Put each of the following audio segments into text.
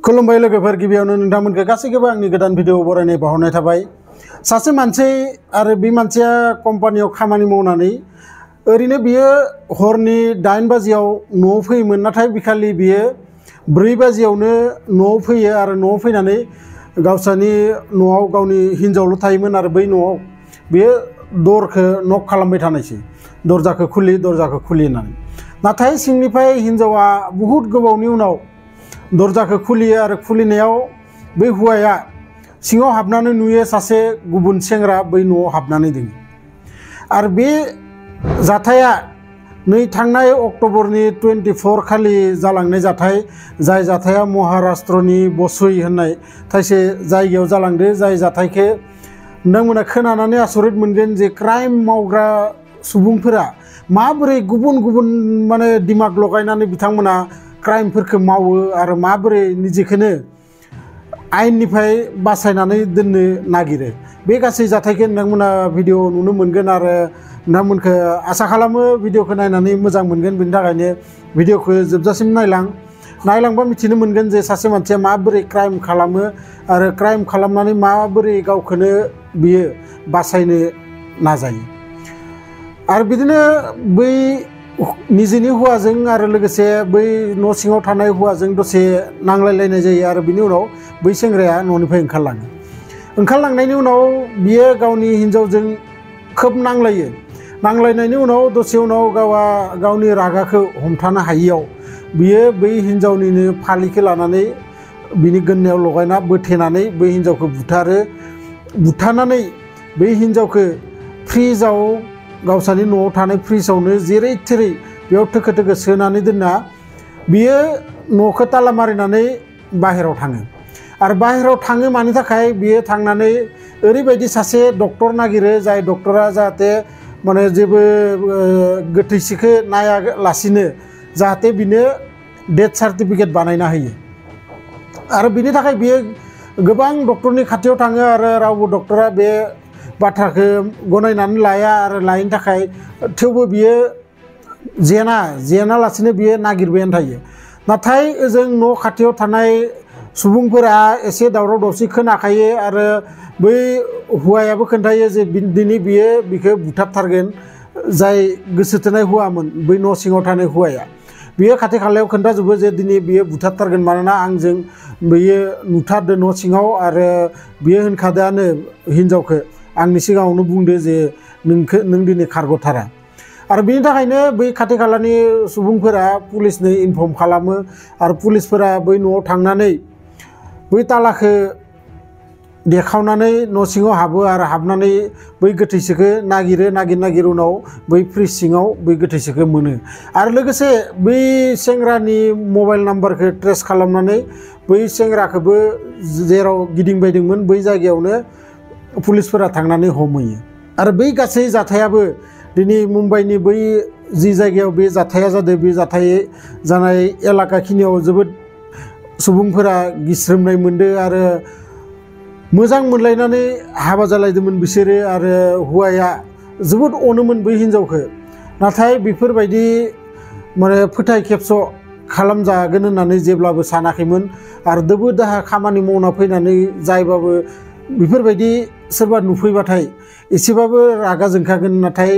खुलुमबाय लोगोफोर गिबियावनो नोंथांमोनखौ गासैखौबो आंनि गोदान भिडिअ बरायनाय बावहरनाय थाबाय। सासे मानसि आरो बे मानसिया कम्पानियाव खामानि मावनानै ओरैनो बियो हरनि 8 बाजियाव न'आव फैयोमोन, नाथाय बिखालि बियो 4 बाजियावनो न'आव फैयो आरो न'आव फैनानै गावसानि न'आव गावनि हिनजावल' थायोमोन आरो बै न'आव बियो दरखौ नक खालामबाय थानायसै, दरजाखौ खुलि होननानै। नाथाय सिंनिफ्राय हिनजावा बहुद गोबावनि उनाव दरजाखौ खुलियो आरो खुलिनायाव बै हौवाया सिङाव हाबनानै नुयो सासे गुबुन सेंग्रा बै न'आव हाबनानै दङ। आरो बे जाथाया नै थांनाय अक्ट'बरनि 24 खालि जालांनाय जाथाय, जाय जाथाया महाराष्ट्रनि बसई होननाय थाइसे जायगायाव जालांदो। जाय जाथायखौ नोंथांमोना खोनानानै आसरित मोनगोन जे क्राइम मावग्रा सुबुंफोरा माबोरै गुबुन गुबुन माने दिमाग लगायनानै बिथांमोना क्राइमफोरखौ मावो आरो माबोरै निजेखौनो आयेननिफ्राय बासायनानै दोननो नागिरो। बे गासै जाथायखौ नोंथांमोना भिडिअ नुनो मोनगोन आरो नोंथांमोनखौ आसा खालामो भिडिअखौ नायनानै मोजां मोनगोन। बेनि थाखायनो भिडिअखौ जोबजासिम नायलांबा मिथिनो मोनगोन जे सासे मानसिया माबोरै क्राइम खालामो आरो क्राइम खालामनानै माबोरै गावखौनो बियो बासायनो नाजायो। आरो बिदिनो बै निजेनि हौवाजों आरो लोगोसे बै न' सिङाव थानाय हौवाजों दसे नांलायलायनाय जायो आरो बिनि उनाव बै सेंग्राया न'निफ्राय ओंखारलाङो। ओंखारलांनायनि उनाव बियो गावनि हिनजावजों खोब नांलायनायनि उनाव दसे उनाव गावनि रागाखौ हमथानो हायियाव बियो बै हिनजावनिनो फालिखौ लानानै बिनि गोदनायाव लगायना बोथेनानै बै हिनजावखौ बुथारनानै बै हिनजावखौ फ्रिजाव गावसानि न'आव थानाय फ्रिजावनो जेरै थेरै बेयाव थोखो सोनानै दोनना बियो न'खौ ताला मारिनानै बाहेराव थाङो। आरो बाहेराव थाङो मानि थाखाय बियो थांनानै ओरैबायदि सासे डक्टर नागिरो, जाय डक्टरा जाहाथे माने जेबो गोथैसिखौ नायालासिनो जाहाथे बिनो डेथ सार्टिफिकेट बानायना होयो। आरो बिनि थाखाय बियो गोबां डक्टरनि खाथियाव थाङो आरो रावबो डक्टरा बे बाथ्राखौ गनायनानै लाया आरो लायैनि थाखाय थेवबो बियो जेनालासिनो बियो नागिरबायानो थायो। नाथाय ओजों न' खाथियाव थानाय सुबुंफोरा एसे दावराव दावसि खोनाखायो आरो बै हौवायाबो खोन्थायो जे दिनै बिखौ बुथारथारगोन। जाय गोसो थोनाय हौवामोन, बै न' सिङाव थानाय हौवाया, बियो खाथि खालायाव खोन्थाजोबो जे दिनै बियो बुथारथारगोन, मानोना आंजों बियो नुथारदो न' सिङाव आरो बियो होनखादोआनो हिनजावखौ आंनि सिगाङावनो बुंदो जे नों दिनै खारग'थारा। आरो बिनि थाखायनो बै खाथि खालानि सुबुंफोरा पुलिसनो इनफर्म खालामो आरो पुलिसफोरा बै न'आव थांनानै बै तालाखौ देखावनानै न' सिङाव हाबो आरो हाबनानै बै गोथैसोखौ नागिर उनाव बै फ्रिज सिङाव बै गोथैसोखौ मोनो। आरो लोगोसे बै सेंग्रानि मबाइल नाम्बारखौ ट्रेस खालामनानै बै सेंग्राखौबो जेराव गिदिंबायदोंमोन बै जायगायावनो पुलिसफोरा थांनानै हमहैयो। आरो बै गासै जाथायाबो दिनै मुम्बाइनि बै जि जायगायाव बे जाथाया जादों, बे जाथाय जानाय एलाकाखिनियाव जोबोद सुबुंफोरा गिस्रोमनाय मोनदों आरो मोजां मोनलायनानै हाबा जालायदोंमोन बिसोरो आरो हौवाया जोबोद अनोमोन बै हिनजावखौ। नाथाय बेफोरबायदि माने फोथाय खेबस' खालामजागोन होननानै जेब्लाबो सानाखैमोन आरो दोबो दाहा खामानि मावना फैनानै जायबाबो बेफोरबायदि सोरबा नुफैबाथाय एसेबाबो रागा जोंखागोन। नाथाय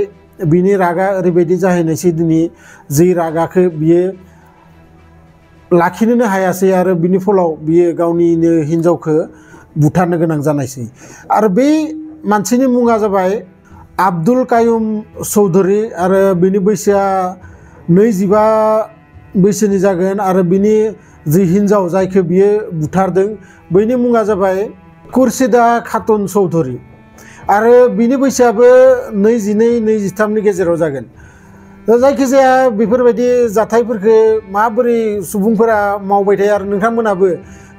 बिनि रागा ओरैबायदि जाहैनायसै दिनै जै रागाखौ बियो लाखिनोनो हायासै आरो बिनि फलाव बियो गावनिनो हिनजावखौ बुथारनो गोनां जानायसै। आरो बै मानसिनि मुङा जाबाय आब्दुल कायुम चौधुरी आरो बिनि बैसोआ 25 बैसोनि जागोन आरो बिनि जि हिनजाव जायखौ बियो बुथारदों बैनि मुङा जाबाय खुर्सिदा खातुन चौधुरी आरो बिनि बैसोआबो 22-23नि गेजेराव जागोन। जायखिजाया बेफोरबायदि जाथायफोरखौ माबोरै सुबुंफोरा मावबाय थायो आरो नोंथांमोनाबो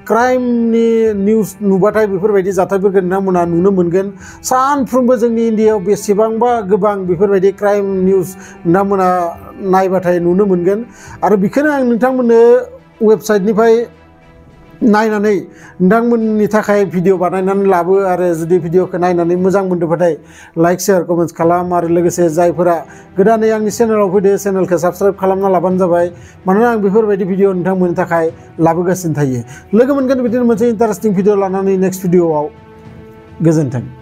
क्राइमनि निउस नुबाथाय बेफोरबायदि जाथायफोरखौ नोंथांमोना नुनो मोनगोन। सानफ्रोमबो जोंनि इन्डियायाव बेसेबांबा गोबां बेफोरबायदि क्राइम निउस नोंथांमोना नायबाथाय नुनो मोनगोन। आरो बेखौनो आं नोंथांमोननो वेबसाइटनिफ्राय नायनानै नोंथांमोननि थाखाय भिडिअ बानायनानै लाबो आरो जुदि भिडिअखौ नायनानै मोजां मोनदोंबाथाय लाइक शेयार कमेन्ट्स खालाम आरो लोगोसे जायफोरा गोदानै आंनि चेनेलाव फैदो चेनेलखौ साबस्क्राइब खालामना लाबानो जाबाय मानोना आं बेफोरबायदि भिडिअ नोंथांमोननि थाखाय लाबोगासिनो थायो लोगो मोनगोन बिदिनो मोनसे इन्टारेस्टिं भिडिअ लानानै नेक्स्ट भिडिअआव गोजोन्थों।